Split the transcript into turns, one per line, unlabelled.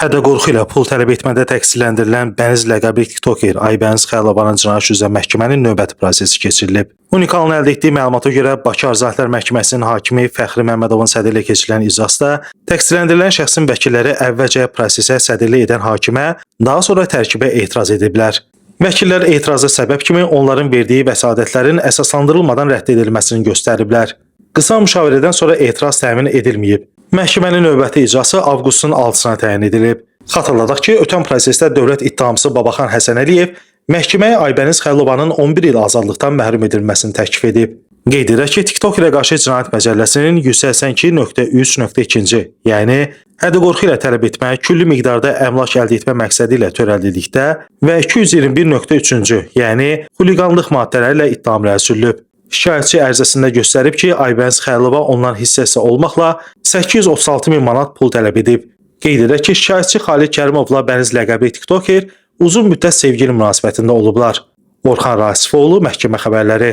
Hədə-qorxu ilə pul tələb etmədə təqsirləndirilən Bəniz ləqəbli tiktoker Aybəniz Xəylovanın cinayət işi üzrə məhkəmənin növbəti prosesi keçirilib. Unikalın əldə etdiyi məlumata görə Bakı Arzahlər Məhkəməsinin hakimi Fəxri Məmmədovun sədri ilə keçirilən iclasda təqsirləndirilən şəxsin vəkilləri əvvəlcə prosesə sədrlik edən hakimə, daha sonra tərkibə etiraz ediblər. Vəkillər etiraza səbəb kimi onların verdiyi vəsadətlərin əsaslandırılmadan rədd edilməsini göstəriblər. Qısa müşavirədən sonra etiraz təmin edilməyib. Məhkəmənin növbəti iclası avqustun 6-sına təyin edilib. Xatırladaq ki, ötən prosesdə dövlət ittihamçısı Babaxan Həsənəliyev məhkəməyə Aybəniz Xəlilovanın 11 il azadlıqdan məhrum edilməsini təklif edib. Qeyd edək ki, TikTokerə qarşı Cinayət Məcəlləsinin 182.3.2-ci, yəni hədə-qorxu ilə tələb etmə, külli miqdarda əmlak əldə etmə məqsədi ilə törəldildikdə və 221.3-cü, yəni xuliqanlıq maddələri ilə ittiham irəli sürülüb. Şikayətçi ərizəsində göstərib ki, Aybəniz Xəlilova ondan hissə-hissə olmaqla 836 min manat pul tələb edib. Qeyd edək ki, şikayətçi Xalid Kərimovla Bəniz ləqəbli tiktoker uzun müddət sevgili münasibətində olublar. Orxan Rasifoğlu, Məhkəmə xəbərləri.